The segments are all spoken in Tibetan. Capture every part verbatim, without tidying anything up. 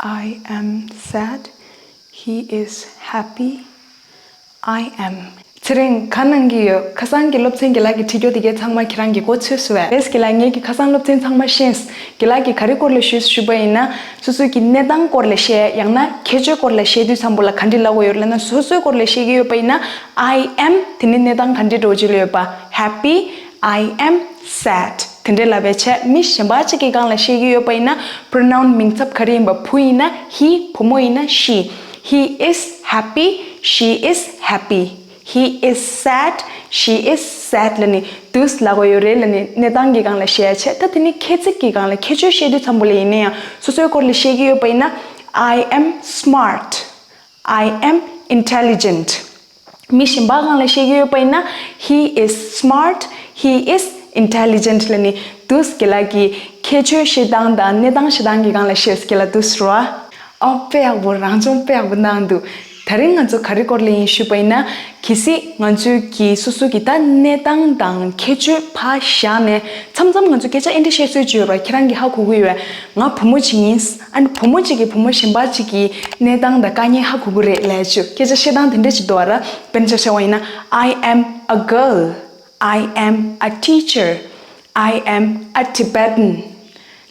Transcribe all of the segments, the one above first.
I am sad. He is happy. I am. ཚེ་རིང་ག་གནང་གི་ཡོད། ཁ་སང་གི་སློབ་ཚན་རྒན་ལགས་ཀྱིས་ཁྲིད་རྒྱུ་དེ་གའི་ཚང་མ་ཁྱེད་རང་གིས་གོ་ཚོད་སོང་བས། རེས་རྒན་ལགས་ངེད་ཀྱི་ཁ་སང་སློབ་ཚན་ཚང་མ་ཤེས། རྒན་ལགས་ཀྱིས་ག་རེ་སྐོར་ལ་ཞུས་ཞུས་པ་ཡིན་ན། སོ་སོའི་གི་གནས་སྟངས་སྐོར་ལ་བཤད། ཡང་ན་ཁྱད་ཆོས་སྐོར་ལ་བཤད་དུས་ཙམ་པོ་ལ་ག་འདྲ་ལབ་དགོས་ཡོད་ལབ་ན། སོ་སོའི་སྐོར་ལ་བཤད་ཀྱི་ཡོད་པ་ཡིན་ན། I am དེ་ནི་གནས་སྟངས་ག་འདྲ་འགྲོ་གི་ལབ་ཡོད་པ། Happy, I am sad དེ་འདྲ་ལབ་པའི་ཆེད། མི་གཞན་པ་གཅིག་གི་སྒང་ལ་བཤད་ཀྱི་ཡོད་པ་ཡིན་ན། Pronoun མིང་ཚབ་ག་རེ་ཡིན་པ། བུ་ཡིན་ན་he། བུ་མོ་ཡིན་ན་she། He is happy. She is happy. He is sad. She is sad ལབ་ནས་འདུག་སེ་ལབ་དགོས་ཡོད་རེད། ལབ་ནས་གནས་སྟངས་ཀྱི་སྒང་ལ་བཤད་ཡ་བྱས། ད་དེ་ནི་ཁྱད་ཚིག་གི་སྒང་ལ་ཁྱད་ཆོས་བཤད་དུས་ཙམ་པོ་ལ་ཡིན་ན་ཡང་། སོ་སོའི་སྐོར་ལ་བཤད་ཀྱི་ཡོད་པ་ཡིན་ན། I am smart. I am intelligent. མི་གཞན་པ་སྒང་ལ་བཤད་ཀྱི་ཡོད་པ་ཡིན་ན། He is smart. He is intelligent ལབ་ནས་འདུག་སེ་རྒན་ལགས་ཀྱིས་ཁྱད་ཆོས་བཤད་སྟངས་དང་གནས་སྟངས་བཤད་སྟངས་ཀྱི་སྒང་ལ་བཤད་སེ་རྒན་ལགས་འདུག་སེ་རོ། ཨ། དཔེ་ཡག་པོ། རང་སྦྱོང་དཔེ་ཡག་པོ་གནང་འདུག་ད་རིང་ང་ཚོ་ག་རེ་སྐོར་ལ་ཡིན་ཞུས་པ་ཡིན་ན། གལ་སྲིད་ང་ཚོས་ཀྱིས་སོ་སོ་གི་ད་གནས་སྟངས་དང་ཁྱད་ཆོས་ཕར་བཞག་ནས། མཚམས་མཚམས་ང་ཚོ་སྐད་ཆ་འདི་འདྲ་བཤད་སྲོལ་ཅིག་ཡོད་རེད། ཁྱེད་རང་གིས་ཧ་གོ་གི་ཡོད། ང་བུ་མོ་ཅིག་ཡིན། ཨ་ནི་བུ་མོ་གཅིག་གིས་བུ་མོ་གཞན་པ་གཅིག་གི་གནས་སྟངས་དང་དཀའ་ངལ་ཧ་གོ་གི་རེད་ལབ་ཅིག་སྐད་ཆ་བཤད་སྟངས་དེ་འདྲ་ཅིག་འདུག་པ་ར། དཔེར་ན་ཆ་བཞག་པ་ཡིན་ན། I am a girl. I am a teacher. I am a Tibetan.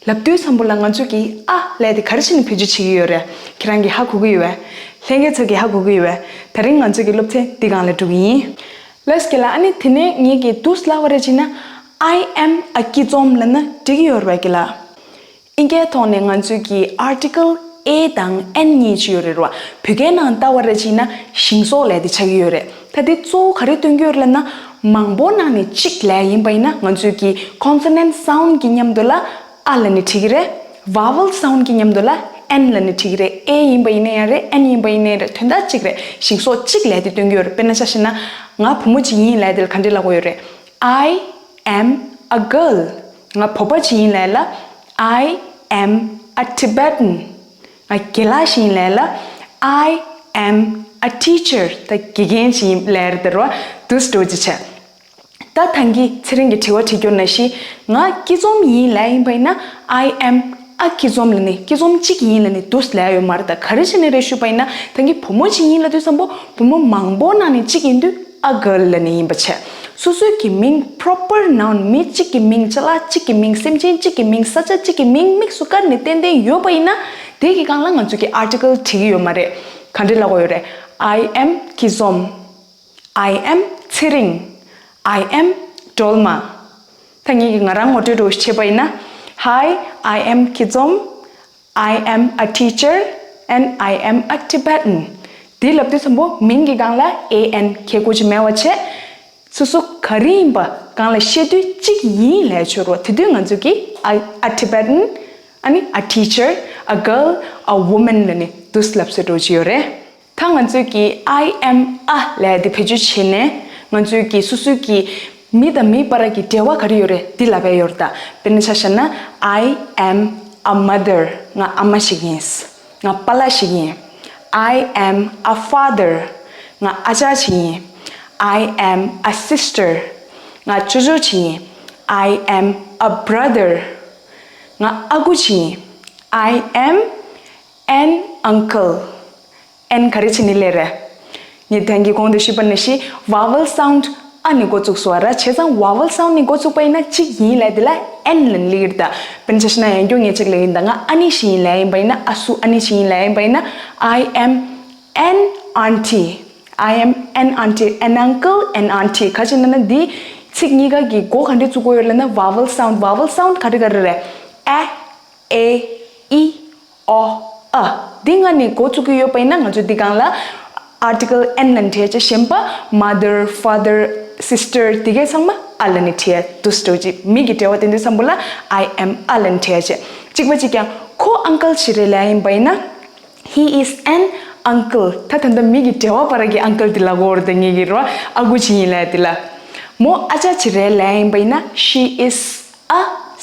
ལབ་དུས་ཙམ་པོ་ལ་ང་ཚོས་ཀྱིས་ཨ་ལབ་དེ་ག་རེ་བྱས་ནས་བེད་སྤྱོད་བྱེད་ཀྱི་ཡོད་རེད། ཁྱེད་རང་གིས་ཧ་གོ་གི་ཡོད་པས། ལྷན་རྒྱས་ཚོ་གིས་ཧ་གོ་གི་ཡོད་པས། ད་རིང་ང་ཚོ་གི་སློབ་ཚན་འདི་སྒང་ལ་འགྲོ་གི་ཡིན། ལགས་སོ་རྒན་ལགས། ཨ་ནི་དེ་ནས་ངེད་ཀྱིས་འདུག་སེ་ལབ་པ་རེད་བྱས་ན། I am a སྐྱིད་འཛོམས་ལབ་ན་འགྲིག་གི་ཡོད་རེད་པས་རྒན་ལགས། ཨིན་སྐད་ཐོག་ནས་ང་ཚོས་ཀྱི་article a དང་an གཉིས་ཅིག་ཡོད་རེད་རོ། བོད་སྐད་ནང་ལྟ་བ་རེད་བྱས་ན་ཞིང་སོགས་ལབ་དེ་ཆགས་ཀྱི་ཡོད་རེད། ད་དེ་གཙོ་བོ་ག་རེ་སྟོན་གྱི་ཡོད་རེད་ལབ་ན། མང་པོ་ནང་ནས་གཅིག་ལབ་ཡིན་པ་ཡིན་ན། ང་ཚོས་ཀྱི་consonant sound གི་མཉམ་དུ་ལ་ཨ་ལབ་ནས་བྲིས་ཀྱི་རེད། vowel sound གི་མཉམ་དུ་ལ་an ལབ་ནས་བྲིས་ཀྱི་རེད། a ཡིན་པ་ཡིན་ན་ཡང་རེད། an ཡིན་པ་ཡིན་ན་ཡང་རེད། དོན་དག་གཅིག་རེད། ཞིང་སོགས་གཅིག་ལབ་དེ་སྟོན་གྱི་ཡོད་རེད། དཔེར་ན་ཆ་བཞག་ན། ང་བུ་མོ་གཅིག་ཡིན་ལབ་དེ་ལ་ག་འདྲ་ལབ་དགོས་ཡོད་རེད། I am a girl. ང་བོད་པ་ཅིག་ཡིན་ལབ་ལ། I am a Tibetan. ང་རྒན་ལགས་ཤིག་ཡིན་ལབ་ལ། I am a teacher. ད་དགེ་རྒན་ཅིག་ཡིན་ལབ་རེད་དེ་རོ། འདུག་སེ་འགྲོ་ཅིག་བྱས། ད་ད་གིན་ཚེ་རིང་གིས་དྲི་བ་དྲིས་རྒྱུ་ནང་བཞིན། ང་སྐྱིད་འཛོམས་ཡིན་ལབ་ཡིན་པ་ཡིན་ན། I am a སྐྱིད་འཛོམས་ལབ་ནས། སྐྱིད་འཛོམས་གཅིག་ཡིན་ལབ་ནས་འདུག་སེ་ལབ་ཡོད་མ་རེད། ད་ག་རེ་བྱས་ནས་རེད་ཞུས་པ་ཡིན་ན། ད་གིན་བུ་མོ་ཅིག་ཡིན་ལབ་དུས་ཙམ་པོ་བུ་མོ་མང་པོ་ནང་ནས་གཅིག་ཡིན་དུས། a girl ལབ་ནས་ཡིན་པ་བྱས། སོ་སོའི་གི་མིང་proper noun མི་གཅིག་གི་མིང་། ཅ་ལག་གཅིག་གི་མིང་། སེམས་ཅན་གཅིག་གི་མིང་། ས་ཆ་གཅིག་གི་མིང་དམིགས་སུ་བཀར་ནས་ཏན་ཏན་ཡོད་པ་ཡིན་ན། དེ་གི་སྒང་ལ་ང་ཚོ་གི་article བྲིས་ཀྱི་ཡོད་མ་རེད། ག་འདྲ་ལབ་དགོས་ཡོད་རེད། I am སྐྱིད་འཛོམས། I am ཚེ་རིང་། I am སྒྲོལ་མ། ད་ངེད་ཀྱིས་ང་རང་ངོ་སྤྲོད་འདྲ་བོ་ཞིག་བྱས་པ་ཡིན་ན། Hi, I am སྐྱིད་འཛོམས། I am a teacher and I am a Tibetan. དེ་ལབ་དུས་ཙམ་པོ་མིང་གི་སྒང་ལ་an གལ་དགོས་ཀྱི་མེད་པ་བྱས། སོ་སོ་ག་རེ་ཡིན་པ་སྒང་ལ་བཤད་དུས་གཅིག་ཡིན་ལབ་ཆོག་རོ། དེ་དུས་ང་ཚོ་གིས་a, a Tibetan, ཨ་ནི་a teacher, a girl, a woman ལབ་ནས་འདུག་སེ་ལབ་སྲོལ་འདྲ་བོ་ཅིག་ཡོད་རེད། ད་ང་ཚོས་ཀྱིས་I am a ལབ་དེ་བེད་སྤྱོད་བྱས་ནས། ང་ཚོས་ཀྱིས་སོ་སོའི་ཀྱི་མི་དང་མི་བར་གྱི་འབྲེལ་བ་ག་རེ་ཡོད་རེད་དེ་ལབ་ཡ་ཡོད་རེད་ད། དཔེར་ན་ཆ་བཞག་ན། I am a mother. ང་ཨ་མ་ཞིག་ཡིན། ང་པཱ་ལགས་ཤིག་ཡིན། I am a father. ང་ཨ་ཅག་ཅིག་ཡིན། I am a sister. ང་ཅོ་ཅོ་ཅིག་ཡིན། I am a brother. ང་ཨ་ཁུ་ཅིག་ཡིན། I am an uncle. An ག་རེ་བྱས་ནས་སླེབས་རེད། ངས་ད་གིན་གོང་དུ་ཞུས་པ་ནང་བཞིན་vowel sound a ནས་འགོ་བཙུགས་སོང་བ་ར། བྱས་ཙང་vowel sound ནས་འགོ་བཙུགས་པ་ཡིན་ན་གཅིག་ཡིན་ལབ་དེ་ལ་an ལབ་ནས་སླེབས་ཀྱི་རེད་ད། དཔེར་ན་ཆ་བཞག་ན་ཡང་སྐྱོ་ངེས་ཅིག་ལབ་ཡིན་ད། ང་ཨ་ནེ་ཞིག་ཡིན་ལབ་ཡིན་པ་ཡིན་ན། ཨ་སུ་ཨ་ནེ་ཞིག་ཡིན་ལབ་ཡིན་པ་ཡིན་ན། I am an auntie. I am an auntie, an uncle, an auntie. ག་ཅི་ན་ན་འདི་ཚིག་གཉིས་ཀ་གི་འགོ་ག་འདྲས་བཙུགས་དགོས་ཡོད་ལབ་ན། vowel sound, vowel sound ག་རེ་ག་རེ་རེད། a, e, i, o, a. འདི་ལྔ་ནས་འགོ་བཙུགས་ཀྱི་ཡོད་པ་ཡིན་ན། ང་ཚོ་འདི་སྒང་ལ་article an ལབ་ནས་བྲིས་བྱས། གཞན་པ་mother, father, sister དེ་གས་ཚང་མ་a ལབ་ནས་བྲིས་ཡ་འདུག་སེ་འགྲོ་ཅིག་མི་གི་འབྲེལ་བ་དེ་འདྲ་ཚང་པོ་ལ་I am a ལབ་ནས་བྲིས་ཡ་བྱས། གཅིག་པ་གཅིག་ཀྱང་ཁོ་uncle ཞིག་རེད་ལབ་ཡིན་པ་ཡིན་ན། He is an uncle. ད་ད་ལྟ་མི་གི་འབྲེལ་བ་བར་གྱི་uncle དེ་ལ་གོ་བར་དེ་ངེད་ཀྱི་རོ། ཨ་ཁུ་ཅིག་ཡིན་ལབ་དེ་ལ། མོ་ཨ་ཅག་ཅིག་རེད་ལབ་ཡིན་པ་ཡིན་ན། She is a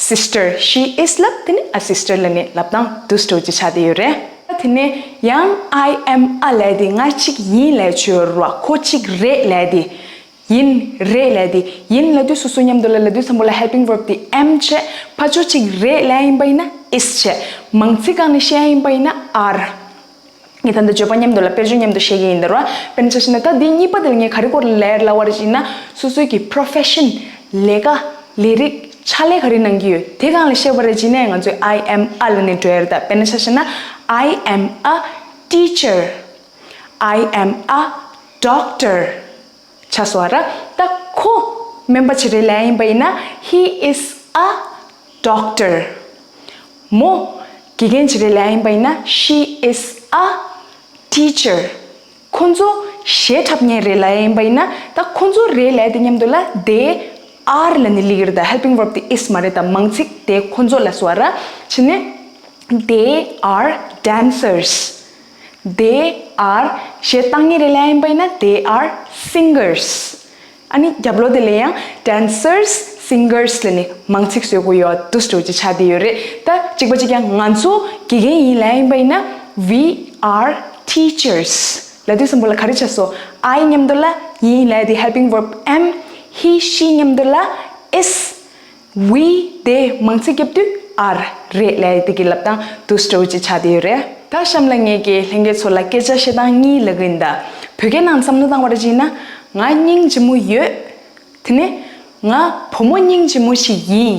sister. She is ལབ་དེ་ནི་a sister ལབ་ནས་ལབ་སྟངས་འདུག་སེ་འགྲོ་ཅིག་ཆགས་བསྡད་ཡོད་རེད། དེ་ནས་ཡང་I am a ལབ་དེ་ང་གཅིག་ཡིན་ལབ་ཆོག་རོ། ཁོ་གཅིག་རེད་ལབ་དེ། ཡིན་རེད་ལབ་དེ། ཡིན་ལབ་དུས་སོ་སོ་མཉམ་དུ་ལ་ལབ་དུས་ཙམ་པོ་ལ་helping verb་དེ་am་བྱས། ཕར་ཕྱོགས་གཅིག་རེད་ལབ་ཡིན་པ་ཡིན་ན་is་བྱས། མང་ཚིག་སྒང་ནས་བཤད་ཡིན་པ་ཡིན་ན་are། ངས་ད་ལྟ་བརྗོད་པ་མཉམ་དུ་ལ་དཔེར་བརྗོད་མཉམ་དུ་བཤད་ཀྱི་ཡིན་ད་རོ། དཔེར་ན་ཆ་བཞག་ན་ད་འདི་གཉིས་པ་དེ་ལ་ངས་ག་རེ་སྐོར་ལ་ལབ་ལབ་པ་རེད་ཅེ་ན། སོ་སོའི་གི་profession། ལས་ཀ། ལས་རིགས། ཕྱག་ལས་ག་རེ་གནང་གི་ཡོད་དེ་སྒང་ལ་བཤད་པ་རེད་ཅེ་ན། ང་ཚོས་I am a་ལབ་ནས་འགྲོ་ཡ་རེད་ད། དཔེར་ན་ཆ་བཞག་ན། I am a teacher། I am a doctor། ཆགས་སོང་བ་ར། ད་ཁོ་སྨན་པ་ཅིག་རེད་ལབ་ཡིན་པ་ཡིན་ན། He is a doctor། མོ་དགེ་རྒན་ཅིག་རེད་ལབ་ཡིན་པ་ཡིན་ན། She is a teacher། ཁོ་ཚོ་གཞས་འཁྲབ་མཁན་རེད་ལབ་ཡིན་པ་ཡིན་ན། ད་ཁོ་ཚོ་རེད་ལབ་དེ་མཉམ་དུ་ལ་they are་ལབ་ནས་སླེབས་ཀྱི་རེད་ད། helping verb་དེ་is་མ་རེད་ད། མང་ཚིག་དེ་ཁོ་ཚོ་ལབ་སོང་བ་ར། བྱས་ནས། They are dancers། They are གཞས་བཏང་མཁན་རེད་ལབ་ཡིན་པ་ཡིན་ན། They are singers། ཨ་ནི་རྒྱབ་ལོགས་དེ་ལ་ཡང་dancers, singers་ལབ་ནས་མང་ཚིག་བཟོ་དགོས་ཡོད་འདུག་སེ་ཆགས་བསྡད་ཡོད་རེད། ད་གཅིག་པ་གཅིག་རྐྱང་ང་ཚོ་དགེ་རྒན་ཡིན་ལབ་ཡིན་པ་ཡིན་ན། We are teachers་ལབ་དུས་ཙམ་པོ་ལ་ག་རེ་ཆགས་སོང་། I་མཉམ་དུ་ལ་ཡིན་ལབ་དེ་helping verb am། He, she་མཉམ་དུ་ལ་is། We, they་མང་ཚིག་རྒྱབ་དུས་are་རེད་ལབ་དེ་གི་ལབ་སྟངས་འདུག་སེ་ཆགས་བསྡད་ཡོད་རེད། ད་གཤམ་ལ་ངས་ཀྱི་ལྷན་རྒྱས་ཚོ་ལ་སྐད་ཆ་བཤད་སྟངས་གཉིས་ལབ་གི་ཡིན་ད། བོད་སྐད་ནང་བསམ་བློ་བཏང་བ་རེད་ཅེ་ན། ང་སྙིང་རྗེ་མོ་ཡོད། དེ་ནས་ང་བུ་མོ་སྙིང་རྗེ་མོ་ཞིག་ཡིན།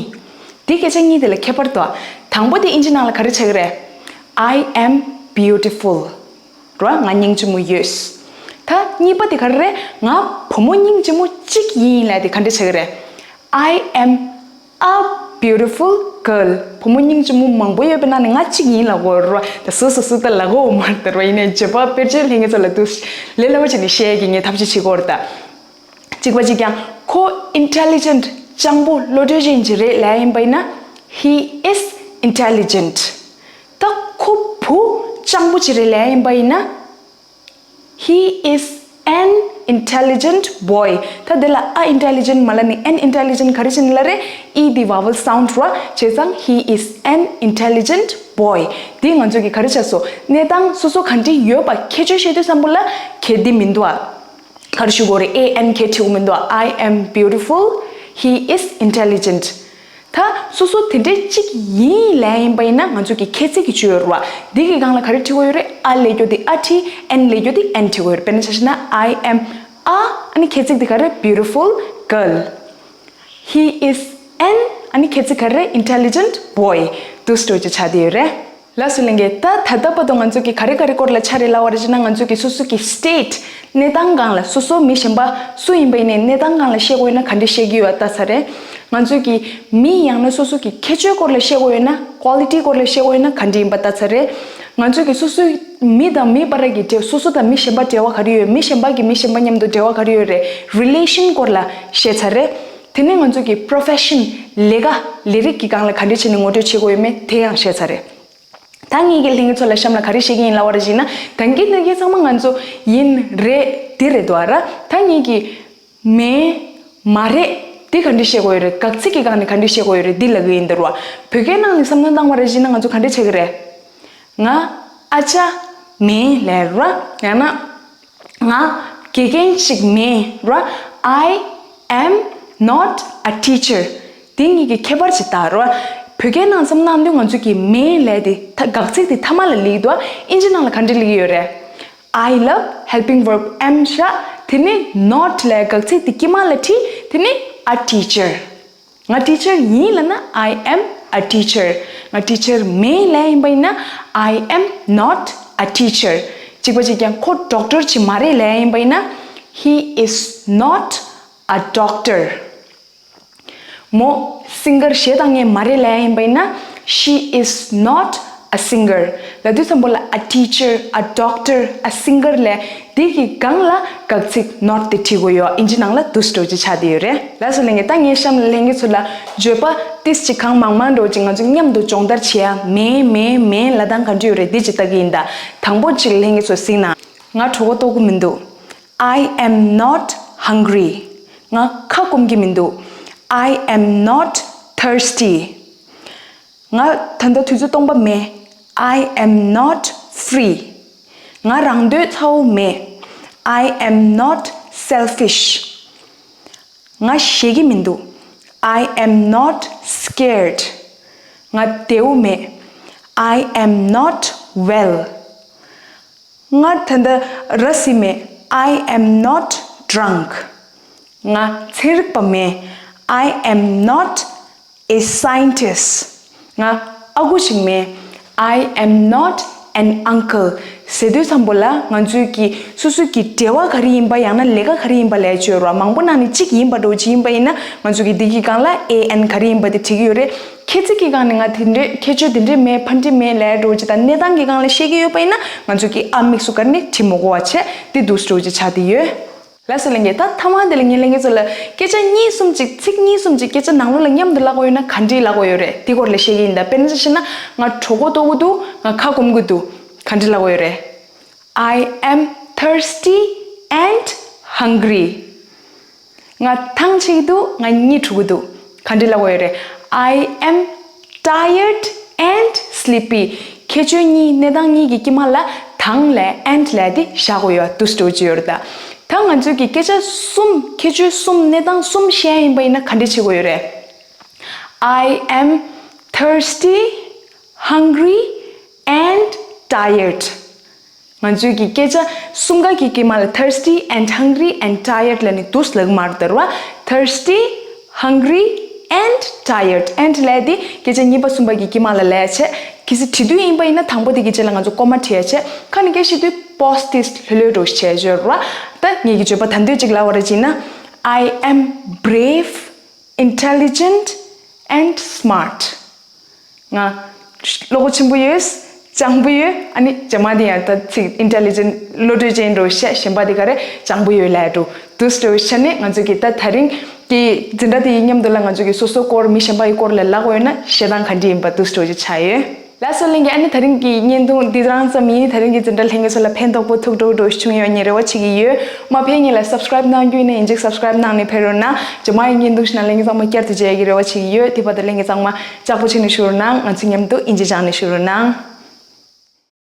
འདི་སྐད་ཆ་གཉིས་དེ་ལ་ཁྱད་པར་འདུག། དང་པོ་དེ་ཨིན་ཇི་ནང་ལ་ག་རེ་ཆགས་ཀྱི་རེད། I am beautiful། རོ། ང་སྙིང་རྗེ་མོ་ཡོད། ད་གཉིས་པ་དེ་ག་རེ་རེད། ང་བུ་མོ་སྙིང་རྗེ་མོ་གཅིག་ཡིན་ལབ་དེ་ག་འདྲ་ཆགས་ཀྱི་རེད། I am a beautiful girl། བུ་མོ་སྙིང་རྗེ་མོ་མང་པོ་ཡོད་པའི་ནང་ནས་ང་གཅིག་ཡིན་ལབ་དགོས་རེད་རོ། ད་སོ་སོ་སོ་ད་ལབ་དགོས་མ་རེད་ད་རོ། ཡིན་ནའི་བརྗོད་པ་དཔེར་བརྗོད་ལྷན་རྒྱས་ཚོ་ལ་འདུག་ལས་སླ་པོ་བྱས་ནས་བཤད་ཀྱི་ངས་ཐབས་ཤེས་བྱེད་དགོས་རེད་ད། གཅིག་པ་གཅིག་རྐྱང་ཁོ་intelligent། སྤྱང་པོ་བློ་གྲོས་ཅན་ཅིག་རེད་ལབ་ཡིན་པ་ཡིན་ན། He is intelligent། ད་ཁོ་བུ་སྤྱང་པོ་ཅིག་རེད་ལབ་ཡིན་པ་ཡིན་ན། He is an intelligent boy། ད་དེ་ལ་a intelligent་མ་ལབ་ནས་an intelligent་ག་རེ་བྱས་ནས་ལབ་རེད། E་དེ་vowel sound་རོ། བྱས་ཙང་he is an intelligent boy། དེ་ང་ཚོ་གི་ག་རེ་བྱས་སོ། གནས་སྟངས་སོ་སོ་ག་འདྲ་ཡོད་པ་ཁྱད་ཆོས་བཤད་དུས་ཙམ་པོ་ལ་ག་འདྲ་མི་འདུག་ཨ། ག་རེ་ཞུ་དགོས་རེད། A N་ག་འདྲ་བྲིས་དགོས་མི་འདུག་ཨ། I am beautiful། He is intelligent། ད་སོ་སོ་དེ་འདྲ་གཅིག་ཡིན་ལབ་ཡིན་པ་ཡིན་ན་ང་ཚོ་གི་ཁྱད་ཚིག་གི་བརྗོད་ཡོད་རེད་བ། འདི་གི་སྒང་ལ་ག་རེ་བྲིས་དགོས་ཡོད་རེད། a་ལབ་རྒྱུ་དེ་a་བྲིས། an་ལབ་རྒྱུ་དེ་an་བྲིས་དགོས་ཡོད་རེད། དཔེར་ན་ཆ་བཞག་ན། I am a ཨ་ནི་ཁྱད་ཚིག་དེ་ག་རེ། Beautiful girl། He is an ཨ་ནི་ཁྱད་ཚིག་ག་རེ། Intelligent boy། འདུག་སེ་ཆགས་བསྡད་ཡོད་རེད། ལགས་སོ་ལྷན་རྒྱས། ད་ད་ལྟ་བར་དུ་ང་ཚོ་གིས་ག་རེ་ག་རེ་སྐོར་ལ་ཆ་རེ་ལབ་པ་རེད་ཅེ་ན། ང་ཚོ་གིས་སོ་སོ་གི་state། གནས་སྟངས་སྒང་ལ་སོ་སོ་མི་གཞན་པ་སུ་ཡིན་པ་ཡིན་ནའི་གནས་སྟངས་སྒང་ལ་བཤད་དགོས་ཡོད་ན་ག་འདྲ་བཤད་ཀྱི་ཡོད་ལྟ་ཚར་རེད། ང་ཚོ་གིས་མི་ཡང་ན་སོ་སོ་གི་ཁྱད་ཆོས་སྐོར་ལ་བཤད་དགོས་ཡོད་ན། quality་སྐོར་ལ་བཤད་དགོས་ཡོད་ན་ག་འདྲ་ཡིན་པ་ལྟ་ཚར་རེད། ང་ཚོ་གིས་སོ་སོའི་མི་དང་མི་བར་གྱི་འབྲེལ། སོ་སོ་དང་མི་གཞན་པ་འབྲེལ་བ་ག་རེ་ཡོད། མི་གཞན་པ་གིས་མི་གཞན་པ་མཉམ་དུ་འབྲེལ་བ་ག་རེ་ཡོད་རེད། relation་སྐོར་ལ་བཤད་ཚར་རེད། དེ་ནས་ང་ཚོ་གི་profession། ལས་ཀ། ལས་རིགས་ཀྱི་སྒང་ལ་ག་འདྲ་བྱས་ནས་ངོ་སྤྲོད་བྱེད་དགོས་ཡོད་མེད་དེ་ཡང་བཤད་ཚར་རེད། ད་ངེད་ཀྱིས་ལྷན་རྒྱས་ཚོ་ལ་གཤམ་ལ་ག་རེ་བཤད་ཀྱི་ཡིན་ལབ་པ་རེད་ཅེ་ན། ད་གིན་ད་གིན་ཚང་མ་ང་ཚོ་ཡིན་རེད་འདི་རེད་འདུག་ཨ་ར། ད་ངེད་ཀྱིས་མེད་མ་རེད་འདི་ག་འདྲ་བཤད་དགོས་ཡོད་རེད། དགག་ཚིག་གི་སྒང་ནས་ག་འདྲ་བཤད་དགོས་ཡོད་རེད་འདི་ལབ་ཀྱི་ཡིན་ད་ར། བོད་སྐད་ནང་ནས་བསམ་བློ་བཏང་བ་རེད་ཅེ་ན་ང་ཚོ་ག་འདྲ་བྱེད་ཀྱི་རེད། ང་ཨ་ཅག་མེད་ལབ་ར། ཡང་ན། ང་དགེ་རྒན་ཅིག་མིན་ར། I am not a teacher། དེ་གཉིས་ཀྱི་ཁྱད་པར་ཅིག་ལྟ་ར། བོད་སྐད་ནང་བསམ་བློ་བཏང་དུས་ང་ཚོ་གིས་མིན་ལབ་དེ་ད་དགག་ཚིག་དེ་ཐ་མ་ལ་སླེབས་འདུག་ཨ། ཨིན་ཇི་ནང་ལ་ག་འདྲ་སླེབས་ཀྱི་ཡོད་རེད། I love helping verb am བཞག་དེ་ནས་not ལབ་དགག་ཚིག་དེ་དཀྱིལ་མ་ལ་བྲིས། དེ་ནས་a teacher། ང་teacher་ཡིན་ལབ་ན་I am a teacher། ང་teacher་མིན་ལབ་ཡིན་པ་ཡིན་ན་I am not a teacher། གཅིག་པ་གཅིག་རྐྱང་ཁོ་doctor་ཅིག་མ་རེད་ལབ་ཡིན་པ་ཡིན་ན་he is not a doctor། མོ་singer་གཞས་བཏང་མཁན་མ་རེད་ལབ་ཡིན་པ་ཡིན་ན་she is not a singer། ལབ་དུས་ཙམ་པོ་ལ་a teacher, a doctor, a singer་ལབ་དེ་གི་སྒང་ལ་དགག་ཚིག་not་དེ་བྲིས་དགོས་ཡོད། ཨིན་ཇི་ནང་ལ་འདུག་སེ་འགྲོ་རྒྱུ་ཆགས་བསྡད་ཡོད་རེད། ལགས་སོ་ལྷན་རྒྱས། ད་ངའི་གཤམ་ལ་ལྷན་རྒྱས་ཚོ་ལ་བརྗོད་པ་ཏིས་ཅིག་གང་མང་མང་འགྲོ་ཅིག་ང་ཚོ་མཉམ་དུ་སྦྱོང་བརྡར་བྱེད་ཡ། མེན་མེན་མེན་ལབ་སྟངས་ག་འདྲ་ཡོད་རེད་འདི་ཅིག་ལྟ་གི་ཡིན་ད། དང་པོ་ཅིག་ལྷན་རྒྱས་ཚོ་གཟིགས་ན། ང་གྲོད་ཁོག་ལྟོགས་ཀྱི་མི་འདུག I am not hungry། ང་ཁ་སྐོམ་གྱི་མི་འདུག I am not thirsty། ང་ད་ལྟ་དུས་ཚོད་སྟོང་པ་མེད། I am not free། ང་རང་འདོད་ཚ་བོ་མེད། I am not selfish། ང་ཞེད་ཀྱི་མི་འདུག I am not scared. ང་བདེ་བོ་མེད། I am not well. ང་ད་ལྟ་ར་བཟི་མེད། I am not drunk. ང་ཚན་རིག་པ་མེད། I am not a scientist. ང་ཨ་ཁུ་ཞིག་མེད། I am not an uncle. ཟེར་དུས་ཙམ་པོ་ལ་ང་ཚོའི་གི་སོ་སོའི་གི་འབྲེལ་བ་ག་རེ་ཡིན་པ། ཡང་ན་ལས་ཀ་ག་རེ་ཡིན་པ་ལབ་ཡ་ཅིག་ཡོད་རེད་བ། མང་པོ་ནང་ནས་གཅིག་ཡིན་པ་འདྲ་བོ་ཅིག་ཡིན་པ་ཡིན་ན། ང་ཚོ་གི་འདི་གི་སྒང་ལ་ཨེ་ཨེན་ག་རེ་ཡིན་པ་དེ་བྲིས་ཀྱི་ཡོད་རེད། ཁྱད་ཚིག་གི་སྒང་ནས་ང་དེ་འདྲས་ཁྱད་ཆོས་དེ་འདྲས་མེད། ཕ་འདྲེ་མེད་ལབ་ཡ་འདྲ་བོ་ཅིག་དང་གནས་སྟངས་ཀྱི་སྒང་ལ་བཤད་ཀྱི་ཡོད་པ་ཡིན་ན། ང་ཚོ་གི་ཨ་དམིགས་སུ་ག་རེ་ནས་བྲིས་མི་དགོས་པ་བྱས། དེ་འདུག་སེ་འདྲ་བོ་ཅིག་ཆགས་བསྡད་ཡོད། ལགས་སོ་ལྷན་རྒྱས། ད་མཐའ་མ་དེ་ལ་ངས་ལྷན་རྒྱས་ཚོ་ལ་སྐད་ཆ་གཉིས་གསུམ་ཅིག་ཚིག་གཉིས་གསུམ་ཅིག་སྐད་ཆ་ནང་ལོགས་ལ་མཉམ་དུ་ལབ་དགོས་ཡོད་ན་ག་འདྲས་ལབ་དགོས་ཡོད་རེད། དེ་སྐོར་ལ་བཤད་ཀྱི་ཡིན། ད་དཔེར་ན་ཆ་བཞག་ན། ང་གྲོད་ཁོག་ལྟོགས་ཀྱི་འདུག་ང་ཁ་སྐོམ་གྱི་འདུག་ག་འདྲས་ལབ་དགོས་ཡོད་རེད། I am thirsty and hungry. ང་ཐང་ཆད་ཀྱི་འདུག་ང་གཉིད་འཁྲུག་གི་འདུག་ག་འདྲས་ལབ་དགོས་ཡོད་རེད། I am tired and sleepy. ཁྱད་ཆོས་གཉིས། གནས་སྟངས་གཉིས་ཀྱི་དཀྱིལ་མ་ལ་དང་ལབ་and ལབ་དེ་བཞག་དགོས་ཡོད། འདུག་སེ་འདྲ་བོ་ཅིག་ཡོད་རེད། ད་ད་ང་ཚོའི་གི་སྐད་ཆ་གསུམ། ཁྱད་ཆོས་གསུམ། གནས་སྟངས་གསུམ་བཤད་ཡ་ཡིན་པ་ཡིན་ན་ག་འདྲས་བྱེད་དགོས་ཡོད་རེད། I am thirsty, hungry and tired. ང་ཚོའི་གི་སྐད་ཆ་གསུམ་ཀ་གི་དཀྱིལ་མ་ལ་thirsty and hungry and tired ལབ་ནས་འདུག་སེ་ལབ་ཀྱི་མ་རེད་ད་རེད་བ། Thirsty, hungry and tired. And ལབ་དེ་སྐད་ཆ་གཉིས་པ་གསུམ་པ་གི་དཀྱིལ་མ་ལ་ལབ་ཡ་བྱས། གལ་སྲིད་བྲིས་དུས་ཡིན་པ་ཡིན་ན་དང་པོ་དེ་གི་རྗེས་ལ་ང་ཚོ་ཀོ་མ་བྲིས་ཡ་བྱས། ཁ་ནས་སྐད་བཤད་དུས་པོ་སི་དེ་ལྷོད་ལྷོད་འདྲ་བོ་ཞིག་བྱས་ཡ་ཅིག་ཡོད་རེད་བ། ད་ངེད་ཀྱི་བརྗོད་པ་ད་འདོད་ཅིག་ལབ་པ་རེད་བྱས་ན། I am brave, intelligent and smart. ང་བློ་ཁོག་ཆེན་པོ་ཡོད། སྤྱང་པོ་ཡོད། ཨ་ནི་རྗེས་མ་དེ་ཡང་ད་ཚིག་intelligent བློ་གྲོས་ཅན་འདྲ་བོ་བཤད། གཞན་པ་དེ་ག་རེ། སྤྱང་པོ་ཡོད་ལབ་ཡ་འདྲ་བོ། འདུག་སེ་འདྲ་བོ་བྱས་ནས་ང་ཚོ་གི་ད་ད་རིང་གི་འཛིན་གྲྭ་དེ་ཡི་མཉམ་དུ་ལ་ང་ཚོ་གི་སོ་སོའི་སྐོར། མི་གཞན་པ་ཡི་སྐོར་ལ་ལབ་དགོས་ཡོད་ན་བཤད་སྟངས་ག་འདྲས་ཡིན་པ་འདུག་སེ་འདྲ་བོ་ཅིག་ཆགས་ཡོད། ལགས་སོ་ལྷན་རྒྱས། ཨ་ནི་ད་རིང་གི་བརྙན་ཐུང་འདི་རང་ཙམ་ཡིན། ད་རིང་གི་འཛིན་གྲྭ་ལྷན་རྒྱས་ཚོ་ལ་ཕན་ཐོགས་པོ་ཐུགས་སྤྲོ་བོ་བྱུང་ཡོད་ངས་རེ་བ་བྱེད་ཀྱི་ཡོད། མ་ཕེབས་སྔོན་ལ་subscribe གནང་རྒྱུ་ཡིན་ན་ཡིན་གཅིག subscribe གནང་ནས་ཕེབས་རོགས་གནང་། རྗེས་མ་ཡི་བརྙན་ཐུང་ཞིག་ནང་ལྷན་རྒྱས་ཚང་མ་བསྐྱར་དུ་མཇལ་ཡ་གི་རེ་བ་བྱེད་ཀྱི་ཡོད། དེ་བར་དུ་ལྷན་རྒྱས་ཚང་མ་ལྕགས་པོ་བྱས་ནས་བཞུགས་རོགས་གནང་། ང་ཚོ་མཉམ་དུ་དབྱིན་ཇི་སྦྱངས་ནས་བཞུགས་རོགས་གནང་།